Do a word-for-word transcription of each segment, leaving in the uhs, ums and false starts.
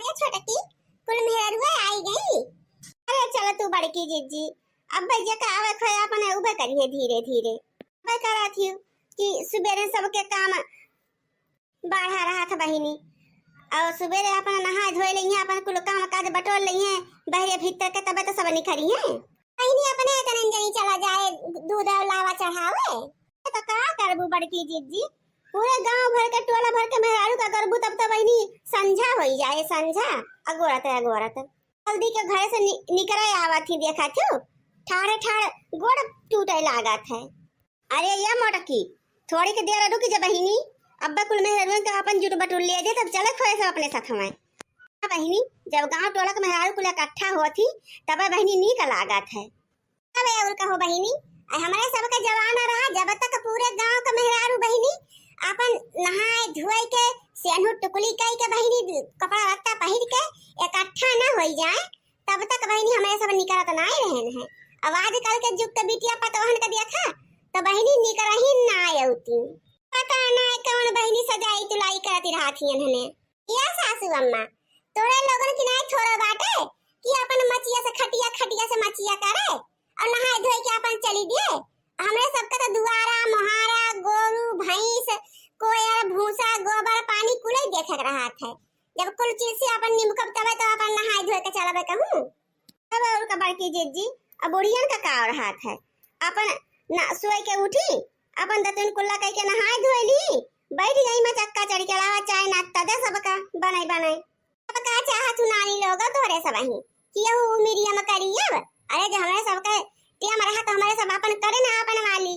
ए छोटकी, कुल मेहररुआ आई गई? अरे चलो तू बड़की जिज्जी, अब भैया का आवे खोए अपन उबे करिए धीरे धीरे। मैं करा थी कि सुबेरे सबके काम बढ़ा रहा था बहिनी, और सुबेरे अपन नहाए धोए लइहे, अपन कुल काम काज बटोर लइहे, बहरे भीतर के तबे तो सब निखरी है। बहिनी अपने तनन जनी चला जाए दूध और लावा चढ़ावे। तो का करबू बड़की जिज्जी, पूरे गांव भर के टोला भर के मेहरारू का करबू तब तो बहिनी संझा होई जाए, संझा अगोरत अगोरत। जल्दी के घरे से नि-, निकरे आवत ही, देखा थू ठाड़े ठाड़ गोड़ टूटे लागत है। अरे ये मोटकी, थोड़ी के देर रुक जा बहिनी, अब्बा कुल मेहरारू का अपन जुट बटुर ले दे, तब चले खोए सब अपने साथ में। हाँ बहिनी, जब गांव टोला के मेहरारू कुल इकट्ठा होत ही, तब बहिनी नीक लागत है। तब और कहो बहिनी, आ हमरे सबके जमाना रहा, जब तक पूरे गांव के मेहरारू बहिनी अपन नहाए धोए के सेनहू टुकली कई के बहिनी कपड़ा लत्ता पहिर के इकट्ठा न होई जाए, तब तक बहिनी हमरे सब निकरत नाय रहन है। अब आजकल के जुग के बिटिया पतोहन के देखा, तो बहिनी निकरही नाय अउती। पता नाय कौन बहिनी सजाई तुलाई करत रहत ही इन्हने। या सासू अम्मा, तोरे लोगन की नाय थोड़ा बाटे कि अपन मचिया से खटिया, खटिया से मचिया करे और नहाए धोए के अपन चली दिए। हमरे सबके तो दुआरा, मोहारा, गोरू, भैंस, कोयर, भूसा, गोबर, पानी कुले देखे के रहत है। जब कुल चीज से अपन निमकब तबे तो अपन नहाए धोए के चलबे कहूँ। तब और का बड़की जिज्जी, अब बुढ़ियन का का और हाथ है, अपन न, सोए के उठी, अपन दतुन कुल्ला कई के नहाए धोए ली, बैठ गई मैं चक्का चढ़ के लावा चाय नाश्ता दे सबका बनाई बनाई। अब का चाहत हूँ नानी लोग तोहरे सबही कि यहू उमिरिया में करी अब? अरे जो हमरे सबके टेम रहा तो हमरे सब अपन करे ना अपन वाली।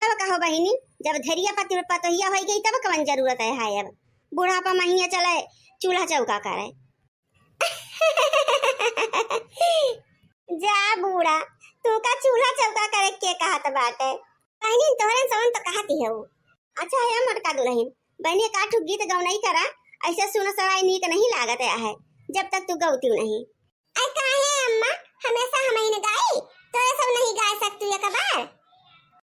तब कहो बहिनी, जब धरिया पति पतोहिया होई गई तब कवन जरूरत है, है अब बुढ़ापा महिया चले चूल्हा चौका करे। जा बूढ़ा, तू का चूल्हा चौका करे के कहत बाटे? बहिनी तोहरे सवन तो कहत ही हो। अच्छा है मोटका दुल्हन, बहिनी का ठू गीत गौनई करा, ऐसे सुन सवाई नीक नहीं लागत है जब तक तू गौती नहीं। अरे काहे अम्मा, हमेशा हम ही न गाई, तोरे सब नहीं गाय सकतू एक बार?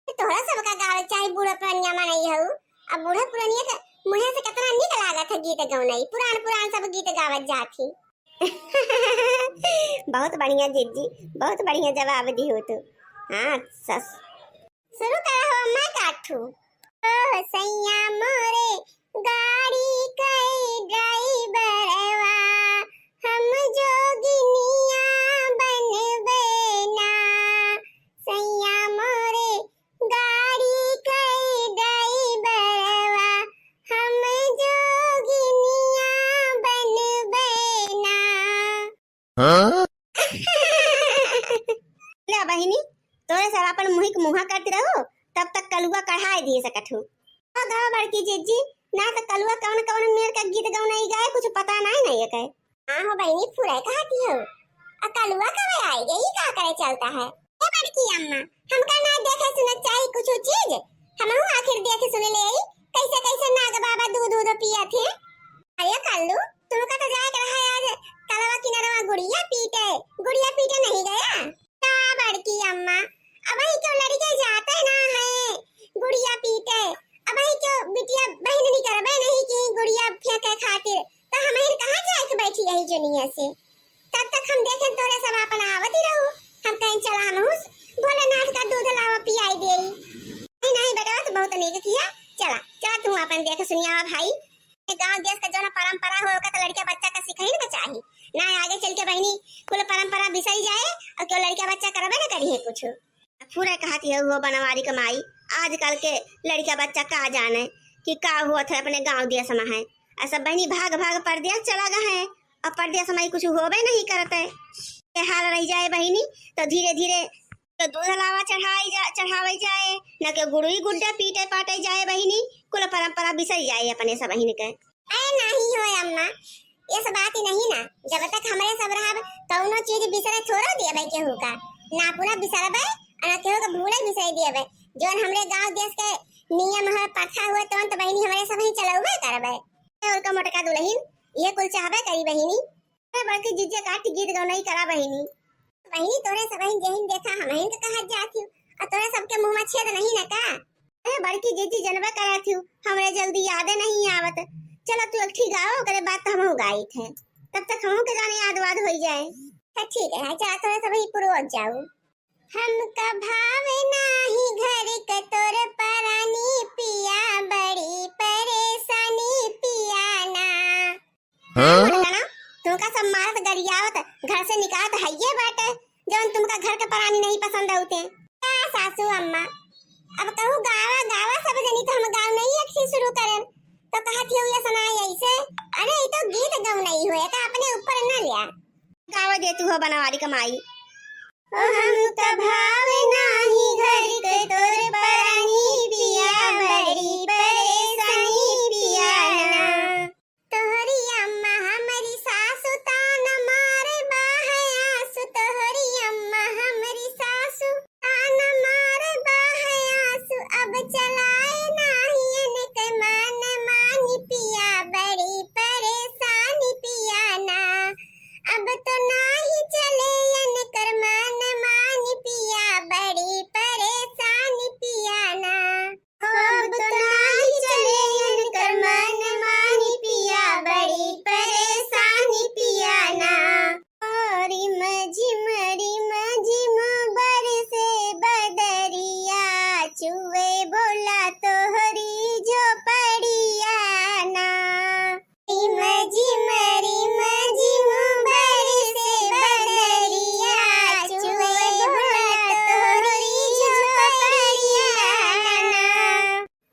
तोहरा सब का गावे चाहे बूढ़ा पुरनिया मनई हऊ। अब बूढ़ा पुरनिया के मुँहे से कितना नीक लागत है गीत गौनई, पुरान पुरान सब गीत गावत जात ही। बहुत बढ़िया जिज्जी, बहुत बढ़िया जवाब दी हो तू। हाँ सस। शुरू करा हो अम्मा काठू। ओ सैया मोरे गाड़ी के ड्राइवरवा, हम जोगिनिया बनबे ना। सैया मोरे गाड़ी के ड्राइवरवा, हम जोगिनिया बनबे ना। हाँ? ले बहिनी, तोरे सब अपन मुहिक मुहा करती रहो, तब तक कलुआ कढ़ाई दिए सकत हो। ओ गवा बड़की जिज्जी, ना तो कलुआ कौन कौन मेर का गीत गौनई गाए, कुछ पता नहीं नहीं है। हाँ हो बहिनी, फुरे कहती हो। आ कलुआ कबे आई गई, का करे चलता है? ए बड़की अम्मा, हमका ना देखे सुने चाही कुछ चीज, हमहू आखिर देखे सुने ले आई, कैसे कैसे नाग बाबा दूध दूध पियत है। अरे कल्लू, तुमका तो जाए के रहा आज तलवा किनारवा गुड़िया पीटे, गुड़िया पीटे नहीं गया? का बड़की अम्मा, अबही क्यों लड़के जाते ना है गुड़िया पीटे, अबही क्यों बिटिया बहन नहीं करबे नहीं की गुड़िया फेंके खातिर, तो हम कहाँ जाए के बैठी यही जुनिया से। तब तक हम देखें तोरे सब अपन आवत ही रहू। हम कहें चला हमहू भोलेनाथ का दूध लावा पियाई देई। नहीं, नहीं बेटवा, तू बहुत नीक किया। चला, चला तू अपन देख सुनिया भाई। ये गांव देश का जौन परंपरा हो ओका तो लड़का बच्चा का सिखाई ना चाही। ना आगे चल के बहिनी कुल परंपरा बिसरी जाए और क्यों लड़का बच्चा करबे ना करी है कुछ। पूरा कहत है हो बनवारी कमाई, आजकल के लड़का बच्चा का जाने कि का हुआ था अपने गांव देश में है। ऐसा बहिनी भाग भाग परदेश चला गए हैं। अब परदेस में कुछ होबे नहीं करत है। ये हाल रह जाए बहिनी, तो धीरे धीरे तो दूध लावा चढ़ाई जा, चढ़ावे जाए, न के गुड़ुई गुड्डा पीटे पाटे जाए बहिनी, कुल परंपरा बिसर जाए अपने सब बहिन के। अरे नहीं हो अम्मा, ये सब बात ही नहीं ना, जब तक हमरे सब रहब कौनो चीज बिसरे थोड़ो देबे केहू का, ना पूरा बिसरबे और ना केहू के भूले बिसरे देबे। जौन हमरे गांव देश के नियम है प्रथा हुए तौन तो बहिनी हमरे सब ही चलौबे करबे। और का मोटका दुल्हन ये कुल चाहबे करी बहिनी। अरे बड़की जिज्जे काट गीत गौनई करा बहिनी। बहिनी तोरे सब बहिन जहिन देखा हम हिन के कहत जात हूँ, और तोरे सबके मुंह में छेद नहीं न का? अरे बड़की जिज्जी जनबे करत हूँ, हमरे जल्दी यादे नहीं आवत। चला तू एक ठी गावा, ओकरे बाद तो हमहू गाइत है, तब तक हमहू के जाने याद वाद होई जाए। तो ठीक है, चला थोड़ा सा वही पुरवा जाऊ। हमका भावे नाही घर के तोर परानी पिया, बड़ी परेशानी पिया ना। हाँ? मोटकना, तुमका सब मारत गरियावत घर से निकालत हइये बाटे, जौन तुमका घर के परानी नहीं पसंद होते। का सासू अम्मा, अब कहू गावा गावा सब जनी, तो हम गाँव नहीं एक ही शुरू करें, तो कहत हियो ये सुनाई ऐसे। अरे, ये तो गीत गाँव नहीं हुए, का अपने ऊपर न लिया। गावा दे तू हो बनवारी कमाई। ओ हमका भावे नाही घर के तोर परानी पिया, बड़ी परेशानी पिया ना। तोहरी अम्मा हमरी सासु तान मारे बाहे आंसू, तोहरी अम्मा हमरी सासु तान मारे बाहे आंसू, अब चलाए नाही इनके मन मानी पिया, बड़ी परेशानी पिया ना। अब तो नाही चले इनकर मन मानी पिया, बड़ी परेशानी पिया ना। अब तो नाही चले इनकर मन मानी पिया, बड़ी परेशानी पिया ना। ओ रिम झिम रिम झिम बरसे बदरिया, चुए भोला तोहरी झोपड़िया ना। रिम झिम रिम झिम बरसे बदरिया, चुए भोला तोहरी झोपड़िया ना।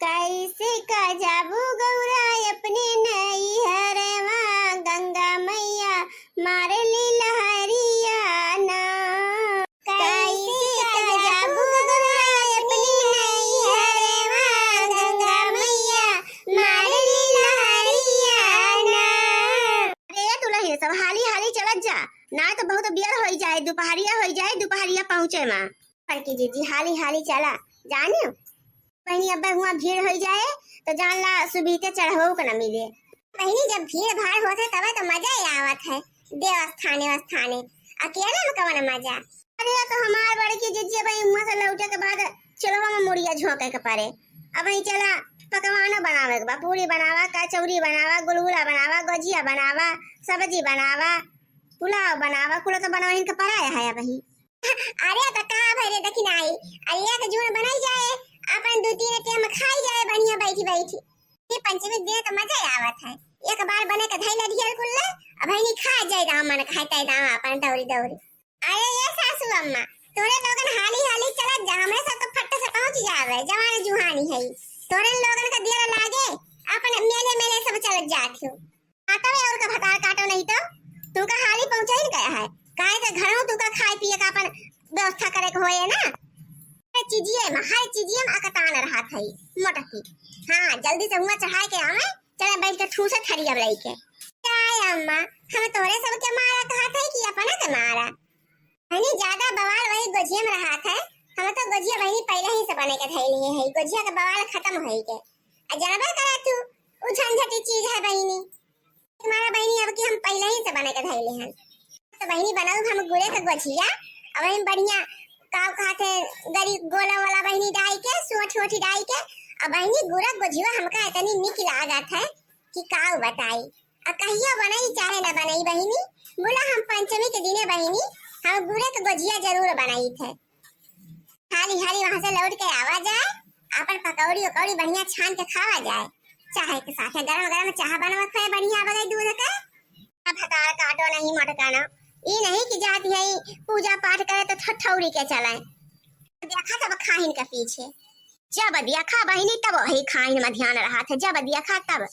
कैसे का जाबू गौरा अपने नैहरवा, गंगा मैया मार ली लहरिया ना। कैसे का जाबू गौरा अपने नैहरवा, गंगा मैया मार ली लहरिया ना। अरे दुलहिन सब हाली हाली चलत जा, ना तो बहुत बेर होई जाए, दुपहरिया होई जाए, दुपहरिया पहुँचे मा। बड़की जीजी हाली हाली चला, जानियो। बहिनी, अब्बे हुआं भीड़ होई जाए, तो जान ला सुबीते चढ़वो के न मिले। बहिनी, जब भीड़ भाड़ होत है, तबे तो मजा ही आवत है, देवस्थाने वस्थाने, अकेले में कवन मजा। अरे, तो हमार बड़की जिज्जी भाई हुआं से लौटे के बाद चुल्हवा में मुड़िया झोंके के पड़े। अब वहीं चला, पकवानो बनावे के बा, पूरी बनावा, कचौरी बनावा, गुलगुला बनावा, गोजिया बनावा, सब्जी बनावा, पुलाव बनावा, कुल तो बनवाइन के पड़ा है अब ही। अरे, तो कहाँ भरे देखी नाही, अरे, एक जून बनाई जाए, अपन दू तीन टेम खाई जाए बढ़िया बैठी बैठी। ये पंचमी के दिन तो मजा ही आवत है, एक बार बने के धैले ढेर कुल ले, अब ही नहीं खा जाए दाम मन खाए ताए दाम अपन दौरी दौरी। अरे ये सासू अम्मा, तोरे लोगन हाली हाली चलत जा, हमरे सब तो फट से पहुँच जावे, जवान जुहानी है, तोरे लोगन का दियर लागे, अपन मेले मेले सब चलत जात हो। काटो रे और का भतार काटो नहीं तो, तुमका हाली पहुँचाई न गया है, काहे के घरों तुमका खाए पिए का अपन व्यवस्था करे के होए ना। हर चीजिए में, हर चीजिए में अकतान रहा था मोटकी। हाँ, जल्दी से हुआ चढ़ाए के आवे, चले बैठ के ठूसे थरिया में लेके। क्या है अम्मा, हम तोरे सब के मारा कहा थे कि अपना के मारा? बहिनी, ज्यादा बवाल वही गोझिया में रहा थे, हम तो गोझिया बहिनी पहले ही से बने के धई लिए है, गोझिया के बवाल खत्म होई के। आ जानबे करे तू, उ झंझटी चीज है बहिनी। तुम्हारा बहिनी अब की हम पहले ही से बने के धैले हन। तो बहिनी बनाऊ हम गुड़े के गोझिया, अब हम बढ़िया काव खाते गरी गोला वाला बहिनी डाई के, सोठ वोठी डाई के, अब बहिनी गुड़ा गोझिया हमका इतनी निक लागत है कि काव बताई। आ कहियो बनई चाहे न बनई बहिनी, बोला हम पंचमी के दिने बहिनी हम गुड़े के गोझिया जरूर बनाई थे। हाली हाली वहां से लौट के आवा जाए, अपन पकौड़ी उकौड़ी बढ़िया छान के खावा जाए, चाय के साथे गरम गरम चाह बनवा खाए बढ़िया बगै दूध के। अब भतार काटो नहीं मोटकाना, ई नहीं कि जाती है पूजा पाठ करे तो ठठौरी के चलाए। देखा तब खाहिन के पीछे, जब देखा बहिनी तब वही खाहिन में ध्यान रहा थे, जब देखा तब।